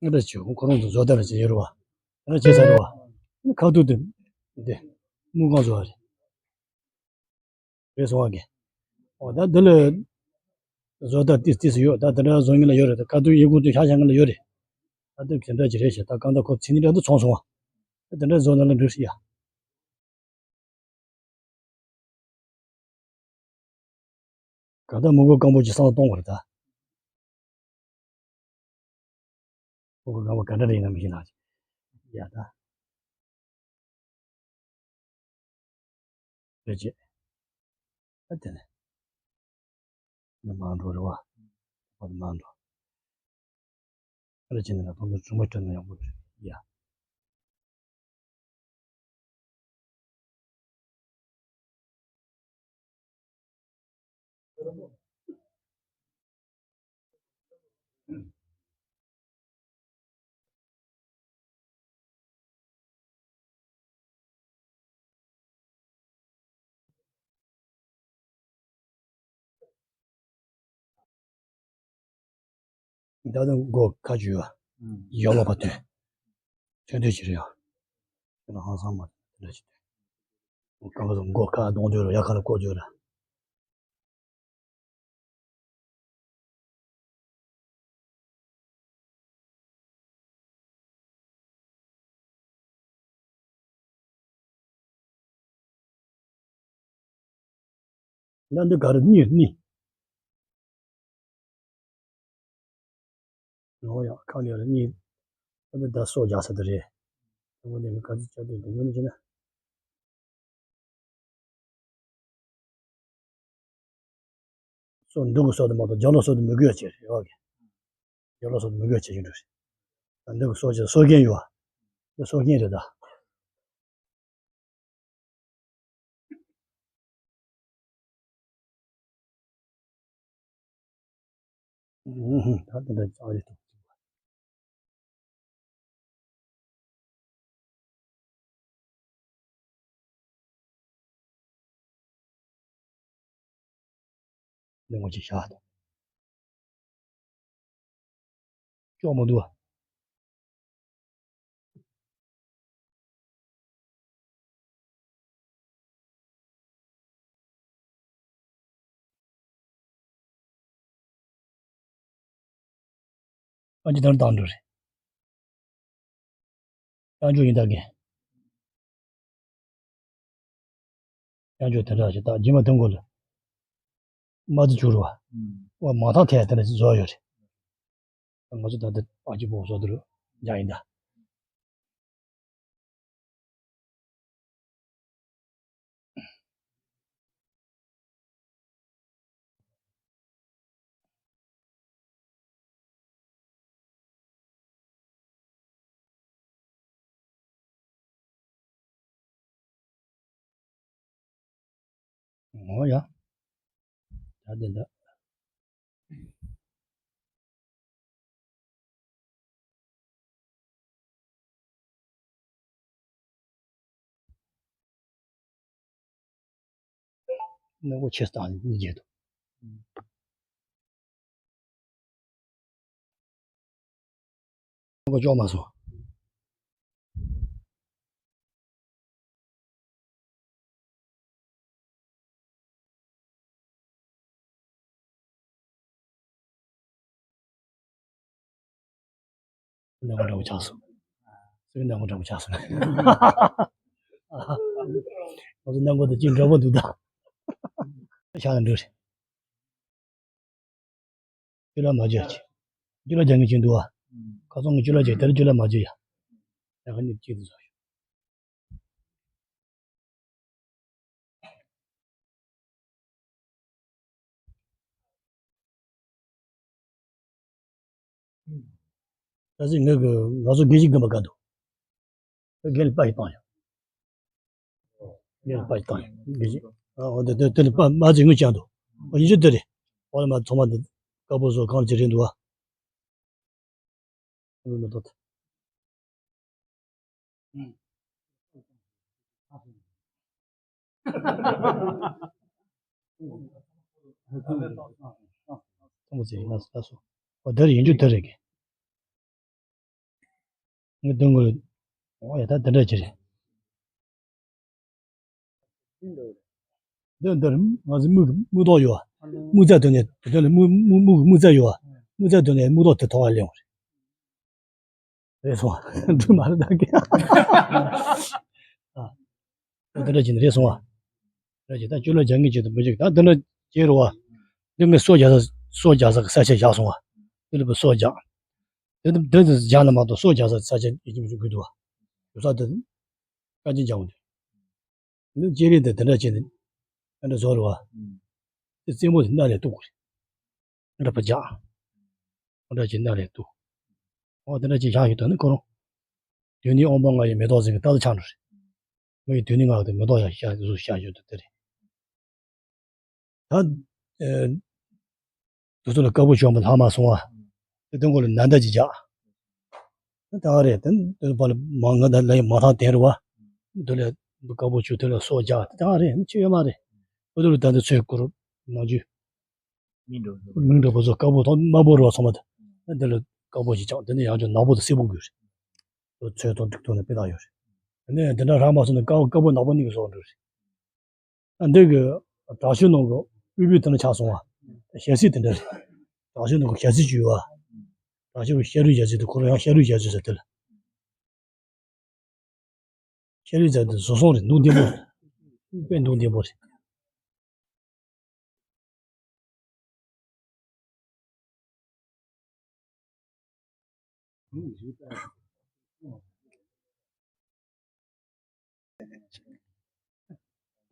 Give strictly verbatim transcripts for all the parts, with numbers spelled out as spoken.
ཨ་འདྲ་བྱས་ཁོ་རང་ཚོ་བཟོ་ལྟ་ར་བྱས་ཡོད་རེད་བ། ཨ་འདྲ་བྱས་ཚར་རེད་བ། ཁ་ཐུག་དེ་འདི་དངུལ་ཁང་བཟོ་བ་རེད། རེད་སོང་བ་གི། འོ་ད་འདི་ལ་བཟོ་ལྟ་ཏིས་ཏིས་ཡོད། ད་དེ་འདྲ་བཟོ་མཁན་ལ་ཡོད་རེད། ད་ཁ་ཐུག་ཡི་གུ་དེ་ཤ་ཤ་མཁན་ལ་ཡོད་རེད། ད་དེ་དེ་འདྲ་ཅིག་རེད་ཤག་ད་གང་ལྟར་ཁོ་ཚིག་ནི་འདྲ་དུ་ཚོང་སོང་བ། ད་དེ་འདྲ་བཟོ་ན་ལ་འགྲིག་ཤི་ཡ། གང་ལྟར་མི་མགོ་སྐམ་པོ་ཅིག་བསམ་བློ་གཏོང་དགོས་རེད་ད། མི་མགོ་སྐམ་པོ་ག་འདྲ་རེད་ཡིན་ན་མི་ཤེས་ན་ཅིག་ཡ་ད། རེད་ཅེ། ཨ་དེ་ནས། ནི་མ་འགྲོ་རེད་བ། བ་དེ་མ་འགྲོ། ཨ་རེད་ཅེ་ནི་ལ་ཐོག་མའི་གྲུ་མོ་སྤྲད་ན་ཡག་པོ་རེད་ཡ། ད་དུང་མགོ་ཁ་བཅུ་ཡོད། ཡོ་ལོ་པ་དོན། ཐོན་ཐོན་ཞིག་རེད་ཡ། ཁྱོད་ལ་ཧང་སང་མ་དེ་འདྲ་ཞིག་དོན། གང་ག་སོང་མགོ་ཁ་གདོང་དོན་རུ་ཡ་ཁ་ལ་ཀོ་དོན་ར། ལ་འདི་ག་རེ་གཉིས་གཉིས། ཡོང་ཡང་ཁ་ལས་རེ་གཉིས། ཨ་འདི་ད་སོ་རྒྱག་ས་དེ་རེད། དེ་མོ་ནས་ག་ཚོད་བྱ་དེ་དེ་མོ་ནས་བྱས་ན། སོ་འདུག་གི་སོ་དེ་མ་གཏོགས་རྒྱ་ལོ་སོ་དེ་མི་དགོས་ཅེས་རེད་བ་གི། རྒྱ་ལོ་སོ་དེ་མི་དགོས་ཅེས་ཡིན་འགྲོ་རེད། འདུག་གི་སོ་ཅེས་སོ་མཁན་ཡོད་བ། འདི་སོ་མཁན་རེད་ད། ད་དེ་འདྲ་ཅང་རེད་འདུག་ལེན་གོ་ཅིག་བཞག་དང་། ཅོག་མ་འདུག་ཨ། ཨ་ཅི་ལྟར་བཏང་འགྲོ་རེད། རྐྱང་ཅོག་ཡིན་ད་གི། རྐྱང་ཅོག་དེ་འདྲ་ཞིག་ད་རྗེས་མ་དེ་འགོ་ལ། མ་ཙི་བྱུ་རུ་བ། ཨ། མ་ཐང་ཐལ་དེ་འདྲ་ཞིག་བཟོ་ཡོད་རེད། ང་ཚོ་ད་ལྟ་ཨ་ཅི་པོ་བཟོ་དེ་རུ་རྒྱག་ཡིན་ད། འོ་ཡ། ད་དེ་འདྲ། སྣུམ་པ་ཆེ་སྟངས་ནི་བརྗེད་འདུག་སྣུམ་པ་ལྕོགས་མ་སོང་། སྣང་བ་འདྲ་པོ་ཆགས་སོང་། སེམས་སྣང་བ་འདྲ་པོ་ཆགས་སོང་། ང་ཚོ་སྣང་བ་དང་གཅིག་འདྲ་པོ་འདུག་ད། ཤ་ལ་འགྲོ་རེད། ཅི་ལ་མ་བརྗོད་ཅི། ཅི་ལ་རྒྱག་ངེས་ཅི་འདུག་ཨ། ཁ་སང་གི་ཅི་ལ་བརྗོད་དེར་ཅི་ལ་མ་བརྗོད་ཡ། ཡ་ཁ་གཉིས་གཅིག་ཏུ་བཟོ་ཞུ། ད་ཅི་ངས་གི་ང་ཚོ་དགེ་བཤེས་རྒན་པ་ག་འདུག་དགེ་ལ་པ་ཞིག་བཏང་ཡ། དགེ་ལ་པ་ཞིག་བཏང་ཡ། དགེ་བཤེས། ཨ། འོ་དེ་དེ་དེ་ལ་པ་མ་ཚིག་ངུ་ཅང་འདུག་འོ་ཡིན་རྒྱུ་དེ་རེད། འོ་ལ་མ་ཚང་མ་འདི་དཀར་པོ་བཟོ་གང་ཅི་རེད་འདུག་ཨ། ཨ་མ་ཏོ། ཚང་མ་ཚིག་ངུ་ལ་སོ། འོ་དེ་རེད་ཡིན་རྒྱུ་དེ་རེད་གི། ངས་དོན་གོ་ལ། ཨོ་ཡ་ད་དེ་འདྲ་ཅིག་རེད། འདི་འདིར་ང་ཚོ་མིག་མིག་ཏོག་ཡོད། མིག་རྩ་དོན་ནས་དོན་ལ་མིག་མིག་མིག་མིག་རྩ་ཡོད། མིག་རྩ་དོན་ནས་མིག་ཏོག་དེ་ཐོག་ལ་ལེན་པ་རེད། རེད་སོང་བ། འགྲིག་མ་རེད་ད་གི། ཨ། འོ་དེ་འདྲ་བྱས་ནས་རེད་སོང་བ། རེད་ཅེ་ད་ཅོ་ལོ་རྒྱག་ངེས་ཅིག་ཏུ་མི་འཇུག་ད་འདི་འདྲ་བྱས་རེད་བ། འདི་ངས་སོ་རྒྱག་ས་སོ་རྒྱག་ས་གི་ས་ཆ་བཞག་སོང་བ། འདི་ལ་བུ་སོ་རྒྱག་འདི་འདི་འདི་རྒྱག་ན་མ་གཏོགས་སོ་རྒྱག་ས་ས་ཆ་ཡིན་གྱི་མི་འཇུག་གི་འདུག་བ། ཡོད་ས་དེ་དཀའ་ཆེན་རྒྱག་འོང་དུས། འདི་ལྕེ་རིགས་དེ་དེ་འདྲ་བྱས་ནས་ཨ་འདྲ་བཟོ་རེད་བ། དེ་རྩེ་མོ་དེ་སྣ་ལས་གཏུག་དགོས་རེད། ཨ་འདྲ་བ་རྒྱག་ཨ་འདྲ་བྱས་སྣ་ལས་གཏུག་འོ་དེ་འདྲ་བྱས་བཞག་ཡོད་དོ་ནི་ཁོ་རང་། དུས་ནི་དབང་པོ་ལྔ་ཡི་མེ་ཏོག་ཟེར་གི་ལྟ་ལ་ཆགས་འགྲོ་རེད། མི་ཡི་དུས་ནི་ལྔ་དེ་མེ་ཏོག་ཡང་ཤ་གཟུགས་ཤ་ཡོད་དོ་དེ་རེད། ད། ཨེ། དུས་ཚོད་ལ་དཀར་པོ་བྱུང་བ་ལྷག་མ་སོང་བ། དེ་དོན་གོ་ལ་ན་ཟླ་ཅིག་བཞག་ད་ག་རེད་དེ་དེ་པ་ལ་མ་ང་ད་ལ་ཡི་མ་ཐག་དེ་རུ་བ། དེ་ལ་དཀར་པོ་བྱུང་དེ་ལ་སོ་རྒྱག་དེ་ག་རེད་ཅི་ཡོད་མ་རེད། ཨོ་དེ་ལ་ད་དེ་ཚོའི་སྐོར་ནང་རྒྱུ། མིང་འགྲོ་བཟོ་མིང་འགྲོ་བཟོ་དཀར་པོ་དང་དམར་པོ་རུ་བ་ཚང་མ་དེ། དེ་ལ་དཀར་པོ་ཞིག་བྱང་དེ་ནས་ཡང་ཅུང་ནག་པོ་དང་སེར་པོ་དགོས་རེད། ཚོས་དང་དུག་དང་ནས་དཔེ་དག་ཡོད་རེད། དེ་ནས་དེ་འདྲ་རག་མ་སོང་ན་དཀར་དཀར་པོ་ནག་པོ་གཉིས་ཀྱི་བཟོ་འགྲོ་རེད། ཨ་འདི་གི་དྲག་ཤུལ་ནང་གི་སྤུས་སྤུས་དེ་འདྲ་ཆགས་སོང་བ། ཞལ་ཚིགས་དེ་འདྲ་རེད། དྲག་ཤུལ་ནང་གི་ཞལ་ཚིགས་བཅུ་བ། དྲག་ཤུལ་གི་ཤ་རུས་ཞལ་ཚིགས་དེ་ཁོ་རང་ཡང་ཤ་རུས་ཞལ་ཚིགས་ཟེར་དེ་ལ། ཤ་རུས་ཟེར་དེ་བཟོ་སོང་རེད་འདུག་ལྡེམ་པོ་རེད། དཔེ་འདུག་ལྡེམ་པོ་རེད།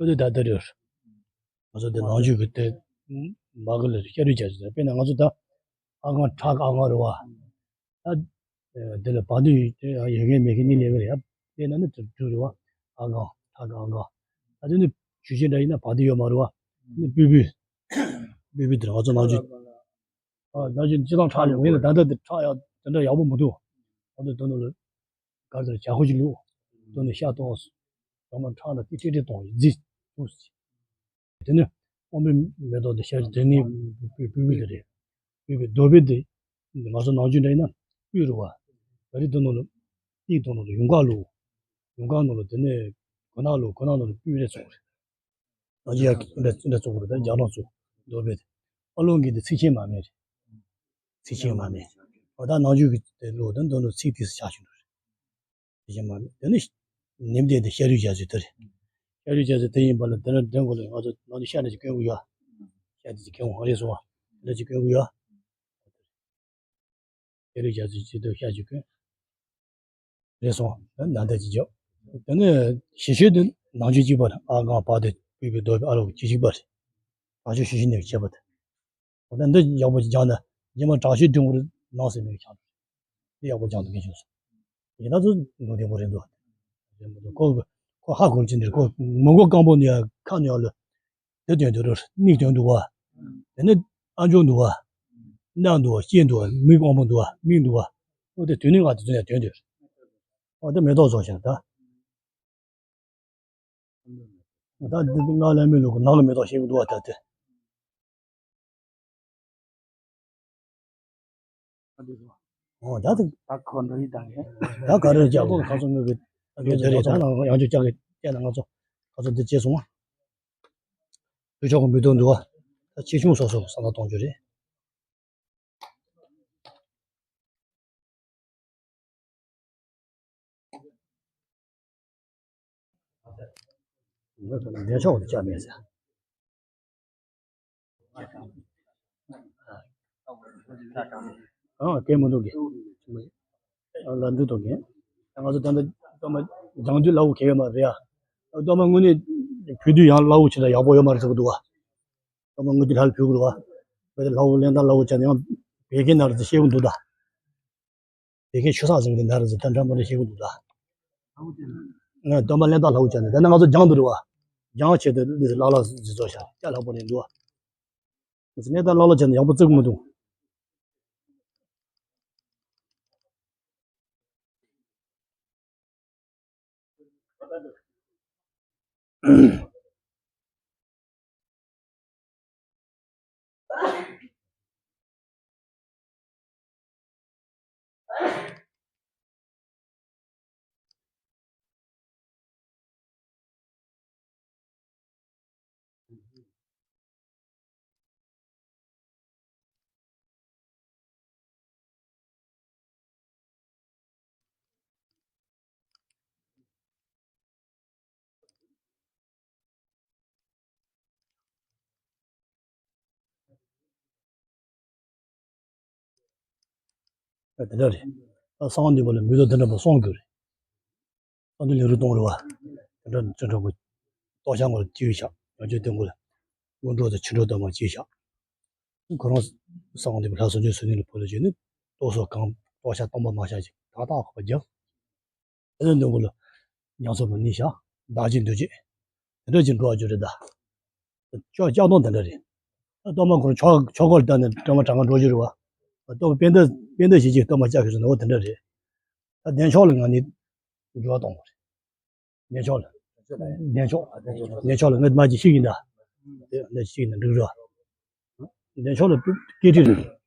ཨོ་དེ་ད་ལྟ་རེད། ང་ཚོ་དེ་ནང་ཆོས་ཀྱི་དེ་མ་གི་ལ་ཤ་རུས་བྱ་ཞིག་དཔེར་ན་ང་ཚོ་ད་ཨ་ཁང་ཁྲག་གི་ཨ་ཁང་རེད་བ། ད་དེ་ལ་བ་དུས་ཡོད་མཁན་མེད་མཁན་གཉིས་ལས་ཀ་རེད་ཡ། དཔེར་ན་ནི་དེ་དྲུག་རེད་བ། ཨ་ཁང་ཁྲག་གི་ཨ་ཁང་། ད་དེ་ནི་ཆུ་ཆེན་འདྲ་ཡིན་ན་བ་དུས་ཡོད་མ་རེད་བ། ནི་སྤུས་སྤུས། སྤུས་སྤུས་དེ་ང་ཚོ་ནང་ཆོས། ཨ་ནང་ཆོས་སྤྱི་བཏང་ཁྲག་ཡོད་མཁན་ལ་ད་ལྟ་དེ་ཁྲག་ཡག་དེ་འདྲ་ཡག་པོ་མི་འདུག་ཨ་ནི་དོན་དུ་ལ། གར་དེར་བྱ་ཁོ་ཅིག་བླུགས། དོ་ནས་ཤ་གཏོང་། ཡང་མ་ཁྲག་ལ་ཏི་ཏི་ཏི་གཏོང་རྫི། ཐུགས། དེ་ནས་དབང་པོའི་མེ་ཏོག་དེ་ཤ་དེ་ནི་སྤུས་སྤུས་སྤུས་དེ་རེད། སྤུས་སྤུས་རྡོ་སྦིས་དེ། ང་ཚོ་ནང་ཆོས་འདྲ་ཡིན་ན་སྤུས་རུ་བ། ད་རེས་དེ་ནང་ལ་ཏིག་དང་ནང་ལ་ཡུངས་ཀར་བླུགས། ཡུངས་ཀར་ནང་ལ་དེ་ནས་གོས་ནག་བླུགས་གོས་ནག་ནང་ལ་སྤུས་རེ་ཚོགས་རེད། ང་ཚོ་ཡར་འདྲ་འདྲ་བཙུགས་དགོས་རེད་ད་རྒྱ་ནག་ཚོ་རྡོ་སྦིས་དེ། ཨ་ལོང་གི་དེ་ཚིག་ཆེན་མ་མེད་རེད། ཚིག་ཆེན་མ་མེད། འོ་ད་ནང་ཆོས་ཀྱི་དེ་ལོ་དང་དོན་དུ་ཚིག་དེ་སུ་ཆགས་བྱུང་འདུག་རེད། དེ་བཞིན་མ་མེད་དེ་ནི་ནེམ་དེ་དེ་ཤ་རུས་རྒྱ་མཚོའི་དེ་རེད། ཤ་རུས་རྒྱ་མཚོ་དེ་ཡིན་པ་ལ་དེ་ནི་དོན་གོ་ལ་ང་ཚོ་ནང་ཆོས་ཤ་འདྲ་ཅིག་གོན་དགོས་ཡ། ཤ་དེ་ཅིག་གོན་དགོས་རེད་སོང་བ། འདྲ་ཅིག་གོན་དགོས་ཡ། ཤ་རུས་རྒྱ་མཚོའི་ཆེད་དུ་ཤ་ཅིག་གོན། རེད་སོང་། ད་ནང་བསྟན་གྱི་རྒྱབ། དེ་ནས་ཞི་ཤོས་དེ་ནང་ཆོས་གཅིག་པ་རེད། ཨ་གང་བ་དེ་སྤུས་སྤུས་རྡོ་སྦིས་ཨ་ལོ་གཅིག་གཅིག་པ་རེད། ནང་ཆོས་ཞི་ཤོས་ནས་བྱས་པ་དེ། འོ་ད་འདི་ཡག་པོ་སྦྱངས་ན་རྗེས་མ་དྲག་ཤུལ་སྒྲིང་པོར་ནང་ཟེར་མི་ཆགས་འདུག་འདི་ཡག་པོ་སྦྱངས་འདུག་མཁན་བྱུང་སོང་། ཡིན་ན་ཚོ་འདུག་བདེ་པོ་རེད་འདུག་རེད་མི་འདུག་ཁོ་ཁོ་ཧ་གོ་ཅི་འདིར་ཁོ་མི་མགོ་སྐམ་པོ་ནས་ཁ་ནས་ལ། དེ་དོན་དུ་རུ་སྙིགས་དོན་འདུག་བ། དེ་ནི་ཨ་མཆོག་འདུག་བ། སྣ་འདུག་བ་སྐྱེ་འདུག་བ་མིག་དབང་པོ་འདུག་བ་མིག་འདུག་བ། ཨོ་དེ་དོན་ནི་ང་དེ་ཚོ་ཡང་དོན་དུ། ཨོ་དེ་མེ་ཏོག་བཟོ་ཞིང་ད། ད་འདི་ང་ལ་མི་ལུག་ནང་ལ་མེ་ཏོག་ཤེས་ཀྱི་འདུག་བ་ད་དེ། ཨོ་ད་དེ། ད་ག་རེ་བྱ་དགོས་ཁ་སང་ངོས་ཀྱི་ད་དེ་རེད་ད་ང་ཡང་ཅིག་བཅག་གི་བཅད་ན་ང་ཚོ་ཁ་སང་འདི་བཅད་སོང་བ། བུ་ཆོག་གི་མི་འདུག་འདུག་བ། ད་ཆེ་ཆུང་སོ་སོ་བསམ་བློ་གཏོང་རྒྱུ་རེད། ལས་ཆོག་ཏུ་བཅར་མེད་ཟེར། ཨང་སྐད་མི་འདུག་གི། ལ་འདུག་འདུག་གི། ང་ཚོ་ད་ལྟ་སྟོད་མ་སྦྱང་དུས་སླ་བོ་གལ་ཡོད་མ་རེད་ཡ། སྟོད་མ་དངོས་གནས་བུད་དུས་ཡང་སླ་བོ་ཆེ་ལ་ཡག་པོ་ཡོད་མ་རེད་ཟེར་གི་འདུག་བ། སྟོད་མ་དངོས་དུས་ལྷ་ལ་བུད་དགོས་རེད་བ། བོད་དུ་སླ་བོ་གླེང་སྟངས་སླ་བོ་བྱས་ན་ཡང་བོད་སྐད་ནང་རེད་ཟེར་བཤད་གི་འདུག་ད། བོད་སྐད་ཆུ་སྲང་ཟིན་གི་འདར་ཟིན་ད་འདྲ་མ་འདྲ་བཤད་གི་འདུག་ད། ང་སྟོད་མ་གླེང་སྟངས་སླ་བོ་བྱས་ནས་ད་ནི་ང་ཚོ་སྦྱང་དུ་རུ་བ། སྦྱང་བྱས་ཏེ་ལས་ལག་ལག་ཟིན་ཚོ་ཤ་སྐྱ་ལྷག་པོ་ནས་འདུག་བ། ང་ཚོ་གླེང་སྟངས་སླ་བོ་བྱས་ནས་ཡག་པོ་བརྩི་གི་མི་འདུག་དེ་འདྲ་རེད། ད་གསང་བ་འདུས་པ་ལ་མི་དོ་དེ་འདྲ་པོ་གསུང་དགོས་རེད། གསང་འདུས་ལས་རུ་གཏོང་རེད་བ། དེ་འདྲ་ཅི་འདྲ་པོ། རྟོགས་བྱ་ངོར་གཅིག་བཞག་ཡང་བསྐྱར་སྟོན་དགོས་ལ། སྔོན་འགྲོ་དང་ཕྱི་འགྲོ་གཏོང་བ་གཅིག་བཞག་ཁོ་རང་གསང་བ་འདུས་པ་ལྷ་སྲིན་ཆེན་སྲིད་གནས་ལ་བོད་ལ་བྱས་ནས་རྟོགས་སོགས་གང་རྟོགས་བྱ་སྟོང་པ་མ་བྱ་ཞིག་ཏག་ཏག་ཁོ་པ་རྒྱབ། དེ་ནས་འདོན་དགོས་ལ། ཉམས་སོགས་པ་གཉིས་བཞག་བདག་བསྐྱེད་འདུ་བྱེད། དེ་འདྲ་ཅིག་འགྲོ་བ་རྒྱུ་རེད་ད། ལྕགས་ལྕགས་སྡོང་དེ་འདྲ་རེད། ད་གཏོར་མ་ཁོ་རང་ཆོ་ཆོ་གར་བལྟས་ནས་གཏོར་མ་གྲངས་ཀ་འགྲོ་རྒྱུ་རེད་བ། གཏོར་མ་པད་ཟླ་པད་ཟླ་ཞིག་ཅིག་གཏོར་མ་ལྕགས་ཤིག་སོང་ན་འོ་དེ་འདྲ་རེད། ད་བདེ་མཆོག་ལ་ང་ནི་འགྱུར་བ་གཏོང་དགོས་རེད། བདེ་མཆོག་ལ། བདེ་མཆོག་བདེ་མཆོག་ལ་ངས་མ་ཅིག་ཤིག་ཡིན་ད། དེ་འདྲ་ཞིག་ཡིན་ན་འགྲིག་རེད་བ། བདེ་མཆོག་ལ་སྐད་ཁྲིད་རེད།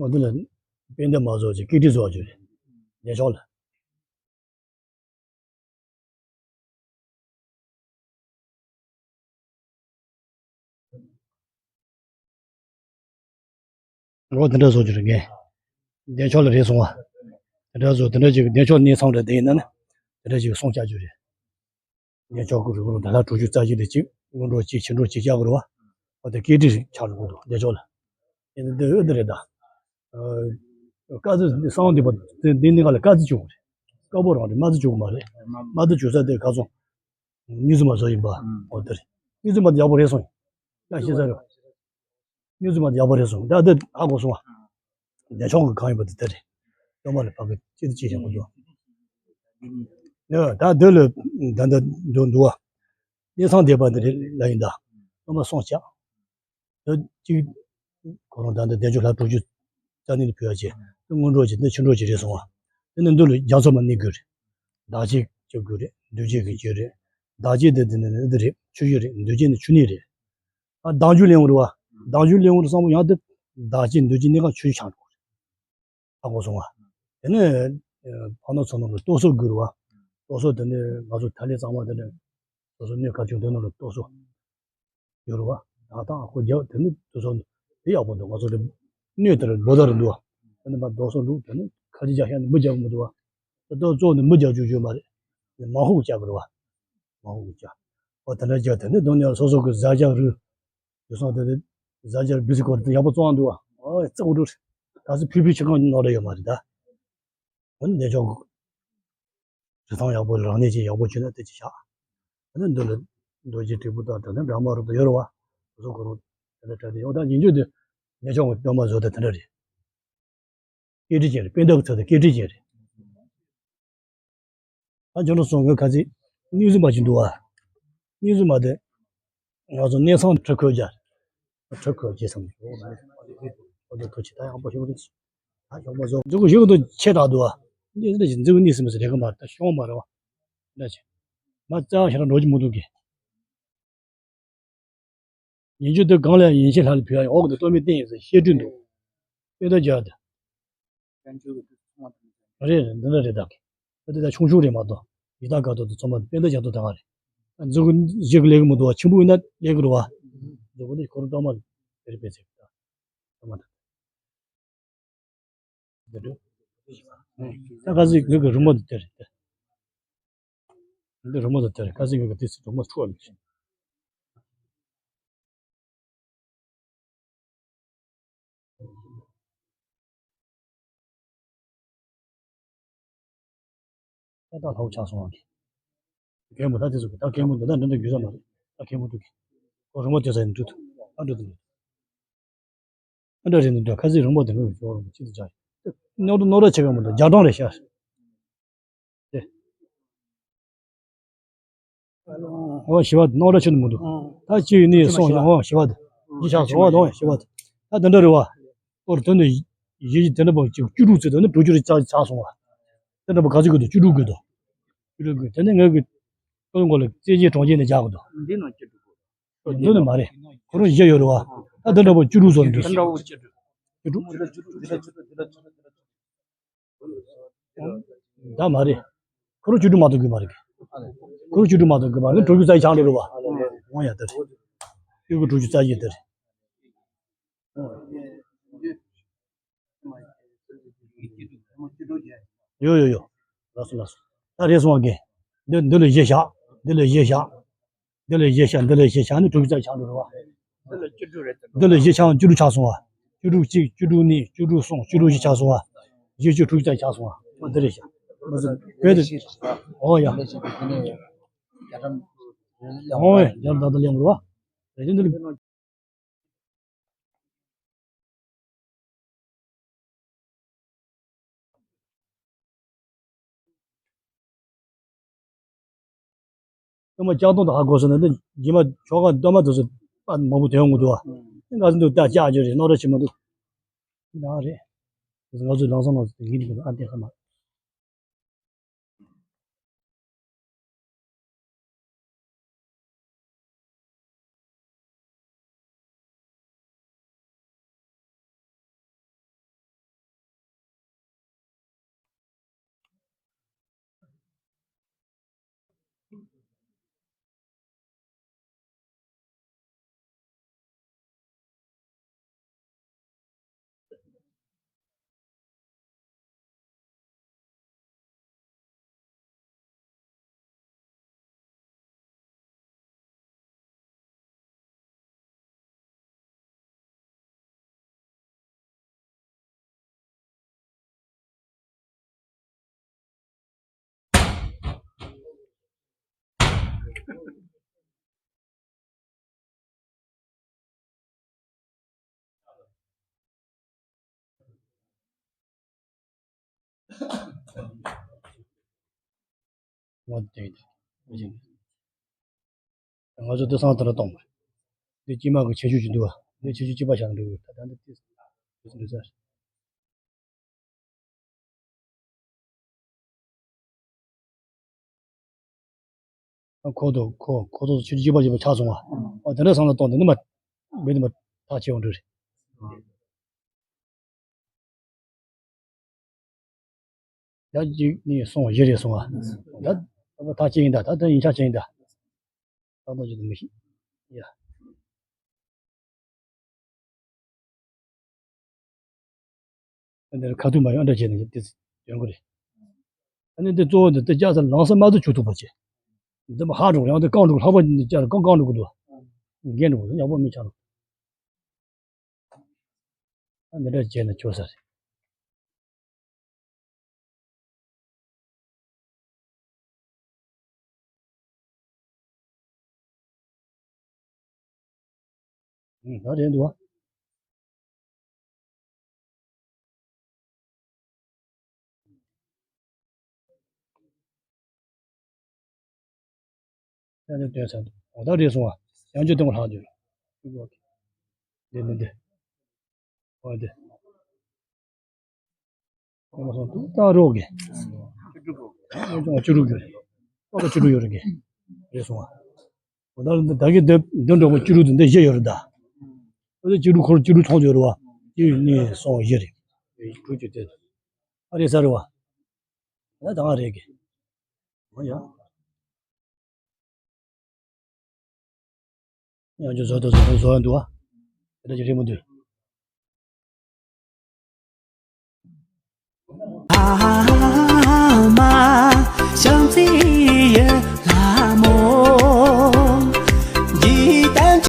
འོ་འདི་ལ་དཔེ་འདི་མ་བཟོ་ཅིག་ཀི་ཏི་བཟོ་རྒྱུ་རེད། རྒྱལ་མཆོག་ལ། འོ་དེ་འདྲ་བཟོ་རྒྱུ་རེད་ངས། བདེ་མཆོག་ལ་རེད་སོང་བ། དེ་འདྲ་བཟོ་དེ་འདྲ་ཅིག་བདེ་མཆོག་གནས་ཚང་རེད་དེ་ཡིན་ན་ནི། དེ་འདྲ་ཅིག་སོང་བྱ་རྒྱུ་རེད། བདེ་མཆོག་གི་རིགས་རུ་ད་ལྷ་དྲུག་ཅུ་རྩ་གཅིག་དེ་གཅིག་སྔོན་འགྲོ་གཅིག་ཕྱི་འགྲོ་གཅིག་བྱ་དགོས་རེད་བ། འོ་དེ་ཀི་ཏི་ཆགས་འགྲོ་དགོས་འདུག་བདེ་མཆོག་ལ། ཡིན་ན་འདི་འོ་འདི་རེད་ད། ཀ་ཙི་གསང་བ་འདུས་པ་འདི་འདི་གནས་ཀ་ལ་ཀ་ཙི་བྱུང་བ་རེད། དཀར་པོ་རང་རེད། མ་ཙི་བྱུང་བ་མ་རེད། མ་ཙི་བྱུང་ས་དེ་ག་སོང་། གཉིས་འཛོམས་མ་བཟོ་ཡིན་པ། ཨང་། འོ་དེ་རེད། གཉིས་འཛོམས་མ་དེ་ཡག་པོ་རེད་སོང་། ཡ་ཤེས་ས་རེད། གཉིས་འཛོམས་མ་དེ་ཡག་པོ་རེད་སོང་། ད་དེ་ཧ་གོ་སོང་བ། བདེ་མཆོག་གི་གང་ཡིན་པ་དེ་དེ་རེད། གཏོར་མ་ལ་ཕ་གི་ཅི་དེ་ཅི་བྱེད་དགོས་འདུག་ཡ་ད་དེ་ལ་ད་ད་འདུག་འདུག་བ། གནས་ཚང་བསྡད་པ་དེ་རེད་ལ་ཡིན་ད། གཏོར་མ་སོང་བྱ། ད་གཅིག་ཁོ་རང་ད་ལྟ་བདེ་མཆོག་ལྷ་དྲུག་ཅུ་རྩ་གཉིས་ལ་ཕུལ་བ་བྱས། ད་སྔོན་འགྲོ་གཅིག་ད་ཕྱི་འགྲོ་གཅིག་རེད་སོང་བ། དེ་ནས་འདི་ལ་རྒྱ་མཚོ་མ་གནས་དགོས་རེད། བདག་བསྐྱེད་བྱ་དགོས་རེད། འདུ་བྱེད་ཀྱི་རྒྱུ་རེད། བདག་བསྐྱེད་དེ་དེ་ནས་འདི་རེད། ཆུ་བཞི་རེད། འདུ་བྱེད་ནི་ཆུ་གནས་རེད། ཨ་བདག་འཇུག་ལེན་དགོས་རེད་བ། བདག་འཇུག་ལེན་དགོས་རེད་བསམ་པ་ཡང་དེ་བདག་བསྐྱེད་འདུ་བྱེད་གནས་ཀ་ཆུ་བཞི་ཆགས་འགྲོ་གི་རེད། ཧ་གོ་སོང་བ། དེ་ནས་ཕ་ནོར་ཚོ་ནོར་ལ་གཏོར་ཟོར་དགོས་རེད་བ། གཏོར་ཟོར་དེ་ནས་ང་ཚོ་ད་ལས་གཙང་མ་དེ་ནས་སོ་སོ་སྣོད་ག་བྱུང་དེ་ནོར་ལ་གཏོར་ཟོར། ཡོད་རེད་བ། ད་ལྟ་ཨ་ཁུ་རྒྱབ་དེ་ནི་དུ་སོང་དེ་ཡག་པོ་འདུག་ང་ཚོ་དེ་སྣོད་དེར་ལོ་ཟླ་རུ་འདུག་དེ་ནི་མ་རྡོ་སོང་འདུག་དེ་ནི་ཁ་ཅིག་རྒྱག་ཤག་ནི་མི་རྒྱག་མི་འདུག་བ། དེ་ལྟར་གཙོ་བོ་ནི་མི་རྒྱག་རྒྱུ་རྒྱུ་མ་རེད། ནི་མ་ཧུག་རྒྱག་དགོས་རེད་བ། མ་ཧུག་རྒྱག་འོ་དེ་འདྲ་རྒྱག་དེ་ནི་དོན་ནི་སོ་སོ་གི་བཟའ་རྒྱག་རུ། དུ་སོང་དེ་ནི་བཟའ་རྒྱག་བི་སི་ཀོ་དེ་ཡག་པོ་བཙོང་འདུག་བ། ཨོ་རྩེ་འུ་རུ། ད་སི་ཕི་ཕི་ཆུ་ཁང་ནོར་ལ་ཡོད་མ་རེད་ད། འོ་ནི་འདས་ཆོག་རི་ཐང་ཡག་པོ་རང་ནས་ཅིག་ཡག་པོ་བྱུང་ན་དེ་ཅིག་བཞག་ཨ་ནི་འདི་ལ་རྡོ་རྗེ་དྲིལ་བུ་དང་དེ་ནས་འདྲ་མ་རུ་དུ་ཡོད་རེད་བ། སོ་སོ་ཁོ་རང་དེ་འདྲ་དྲ་དེ་ཡོད་ད་ཡིན་རྒྱུ་དེ་འདས་ཆོག་གི་སྟོན་མ་བཟོ་དེ་དེ་འདྲ་རེད། སྐད་འཕྲིན་ཅན་རེད། པད་འདབ་ཚོ་དེ་སྐད་འཕྲིན་ཅན་རེད། ད་འཇོན་རུ་སོང་ངོས་ཁ་ཚིག་གཉིས་གཟུགས་མ་ཅིག་འདུག་བ། གཉིས་གཟུགས་མ་དེ། ང་ཚོ་གནས་ཚང་ཁྲི་ཁོལ་རྒྱག་ཁྲི་ཁོལ་རྒྱག་བསམ་གྱི། ཨོ་དེ་ཐུགས་ཆེ་ད་ཡག་པོ་ཞིག་རེད། ད་ཞོགས་པ་བཟོ་མཛུབ་གུ་ཞིག་ཏུ་ཆེ་དྲགས་འདུག་བ། འདི་འདི་ཞིག་མཛུབ་གུ་གཉིས་སུ་མི་སྲིད་རེ་གི་མ་རེད། ད་ཤོང་མ་རེད་བ། འདྲ་ཆེ། མ་རྩ་བ་ཞེ་དྲག་འགྲོ་གི་མི་འདུག་གི། ཡིན་རྒྱུ་དེ་གང་ལ་ཡིན་ཕྱིར་ལྷ་ལ་ཕུལ་ཡ་འོག་ཏུ་སྟོད་སྨད་བསྟན་ཡིན་ཟེར་བཤད་སྲོལ་འདུག་དཔེ་ད་རྒྱག་དེ། རེད་རེད། འདི་འདྲ་རེད་ད། ཨ་དེ་ད་ཆུང་ཆུང་རེད་མ་གཏོགས། ཡི་དྭགས་དཀར་ཐོག་ཏུ་ཚང་མ་དཔེ་ད་རྒྱག་ཐོག་ད་ག་རེད། མཛུབ་གུ་ཞིག་ལེགས་གི་མི་འདུག་བ། ཆེན་པོ་ཡིན་ན་ལེགས་གི་རེད་བ། མཛུབ་གུ་འདི་ཁོ་རང་གཏོར་མ་དེ་རེད་པས་ཚེ་ད། གཏོར་མ་ད། འདི་འདྲ། ད་ག་ཟིག་ངེད་ཀྱི་རི་མོ་འདི་དེ་རེད་དེ། འདི་རི་མོ་འདི་དེ་རེད། ག་ཟིག་ངེད་ཀྱི་དེ་ཚོ་རི་མོ་འཁྲུག་བ་མི་ཤེས། ད་ལྟ་ལྷག་ཆགས་སོང་བ་གི། རྒན་མོ་ད་དེ་ཚོ་གི་ད་རྒན་མོ་འདི་ད་འདི་འདྲ་རྒྱུ་ས་མ་རེད། ད་རྒན་མོ་འདུག་གི། ཁོ་རི་མོ་དེ་ཚ་ཡིན་འདུག་ཐུ། ཨ་འདྲ་དེ་འདྲ། ཨ་འདྲ་རེད་འདུག་ཁ་ཟས་རིང་པོ་དེ་འདྲ་ཡོད་ཅོག་རིང་པོ་གཅིག་ཏུ་བྱ། རྙོག་དྲ་རྙོག་དྲ་ཆེ་ག་མི་འདུག་རྒྱ་གྲམ་རེད་ཤག་དེ། ཨོ་ཞི་བ་དེ་རྙོག་དྲ་ཆེ་ནི་མི་འདུག་ད་གཅིག་ཡིན་ནི་སོང་ཡང་ཨོ་ཞི་བ་དེ། ཡིན་ཤག་སོང་བ་དང་ཞི་བ་དེ། ད་དེ་འདྲ་རེད་བ། ཨོ་རེད་དོན་དུ་ཡི་ཡི་དེ་འདྲ་པོ་གཅིག་བཅུ་དྲུག་ཚེ་དོན་ནི་དྲུག་ཅུ་རེ་ཆགས་ཆགས་སོང་བ། དེ་འདྲ་པོ་ག་ཚོད་དགོས་འདུག་བཅུ་དྲུག་དགོས་འདུག་བཅུ་དྲུག་དགོས། དེ་ནས་ངས་གི་ཀོང་གོ་ལ་རྩེ་གཅིག་གྲོང་ཁྱེར་ནས་རྒྱག་དགོས་འདུག་འདི་ནང་བཅུ་དྲུག་དགོས། འདི་ནི་མ་རེད། ཁོ་རང་བཞི་ཡོད་རེད་བ། ད་འདི་འདྲ་པོ་བཅུ་དྲུག་བཟོ་འདུག་དེ་འདྲ་པོ་བཅུ་དྲུག་བཅུ་དྲུག་ད་མ་རེད། ཁོ་རང་བཅུ་དྲུག་མ་གཏོགས་དགོས་མ་རེད། ཁོ་རང་བཅུ་དྲུག་མ་གཏོགས་དགོས་མ་རེད། དྲུག་ཅུ་རྩ་བཞི་ཆགས་འགྲོ་རེད་བ། འོང་ཡ་དེ་རེད། དེ་གི་དྲུག་ཅུ་རྩ་བཞི་དེ་རེད། ཡོ་ཡོ་ཡོ། ལགས་སོ་ལགས་སོ། ད་རེད་སོང་བ་གི། འདི་འདི་ལ་བཞི་བཞག་འདི་ལ་བཞི་བཞག་འདི་ལ་བཞི་བཞག་འདི་ལ་བཞི་བཞག་ནི་དྲུག་ཅུ་རྩ་བཞི་ཆགས་འགྲོ་རེད་བ། འདི་ལ་བཞི་ཆགས་བཅུ་དྲུག་ཆགས་སོང་བ། བཅུ་དྲུག་གཅིག་བཅུ་དྲུག་གཉིས་བཅུ་དྲུག་གསུམ་བཅུ་དྲུག་བཞི་ཆགས་སོང་བ། བཞི་བཅུ་དྲུག་ཅུ་རྩ་བཞི་ཆགས་སོང་བ། འོ་འདི་རེད་ཤག་བོད་དུ། ཨོ་ཡ། ཨོ་ཡ་ཡར་ད་ད་ལེན་དགོས་རེད་བ། རེད་འདི་ལ། སྟོན་མ་ལྕགས་སྡོང་དང་ཧ་གོ་སོང་ན་འདི་རྗེས་མ་ཆོ་ག་སྟོན་མ་དེ་ཚོ་པ་མང་པོ་ཐོན་ཡོང་གི་འདུག་བ། ང་ཚོ་འདི་ལྟ་ལྕགས་ཅིག་རེད། རྙོག་དྲ་ཆེ་མ་འདུག་ད་རེད། ང་ཚོ་ལམ་སང་ལམ་སང་ཡིན་གྱི་འདུག་ཨ་བསྡད་ཁ་མ། ང་དེ་ང་ཚོ་དེ་སང་དེ་ལ་གཏོང་བ། འདི་དཀྱིལ་མ་གི་ཁྱད་ཆོས་ཅིག་འདུག་བ། འདི་ཁྱད་ཆོས་གཅིག་པ་བཞག་འགྲོ་གི་ད་ལྟ་འདི་ཏིས་འདི་ཚར། ཁོ་ཐོག་ཁོ་ཁོ་ཐོག་ཆུ་གཅིག་པ་གཅིག་པ་ཆགས་སོང་བ། ཨོ་དེ་འདྲ་སང་ལ་གཏོང་དེ་ནི་མ་མི་དེ་མ་ཐག་ཆེ་བ་འགྲོ་རེད། ཡ་གཅིག་གཉིས་གསུམ་བཞི་རེད་སོང་ཨ། ད་ད་ཐག་ཆད་ཡིན་ད། ད་ད་ཡིན་ཆགས་ཆད་ཡིན་ད། ཏག་ཏག་ཅིག་ཏུ་མི་ཤེས། ཡ། ཨ་འདིར་ཁ་ཐུག་མ་ཡོང་འདྲ་བྱས་ནས་དེ་ཡོང་གི་རེད། ཨ་ནི་འདི་གཙོ་བོ་འདི་ལྟ་ཅག་ཚ་ལང་ས་མ་ཐུག་ཆུ་ཐུག་པ་བྱས། འདི་མ་ཧ་འགྲོ་ཡང་འདི་རྐང་འགྲོ་ལྷག་པ་འདི་ཅག་རྐང་རྐང་འགྲོ་གི་འདུག་རྒན་འགྲོ་གི་ཡག་པོ་མི་ཆགས་འགྲོ། ཨ་འདི་འདྲ་བྱས་ན་ཆོག་ས་རེད། ཨུ་ད་རེད་འདུག་ཨ། ཡང་ནས་སྟོན་ཚར་འདུག་འོ་ད་རེད་སོང་བ། ཡང་བསྐྱར་སྟོན་པ་ལྷག་འདུག་འདི་འདི་འདི། འོ་འདི། ཡང་མ་སོང་འདུག་ད་རོགས་ཀྱི། ཅོ་ཅོ་རུ་གི། ཨོ་ད་ཅོ་རུ་ཡོད་རེད་གི། རེད་སོང་བ། འོ་ད་ད་གི་འདི་འདི་འགྲོ་པོ་ཅོ་རུ་འདི་འདི་བཞི་ཡོད་རེད་ད། འོ་ད་ཅོ་རུ་ཁོར་ཅོ་རུ་ཚོང་ཡོད་རེད་བ། གཅིག་གཉིས་གསུམ་བཞི་རེད། དྲུག་ཅུ་དེ། ཨ་རེད་ས་རེད་བ། ད་ད་ང་རེད་གི། འོ་ཡ། ཡང་ཅིག་བཟོ་དང་བཟོ་དང་བཟོ་ཡ་འདུག་ཨ། དེ་འདྲ་ཅིག་རེད་མི་འདུག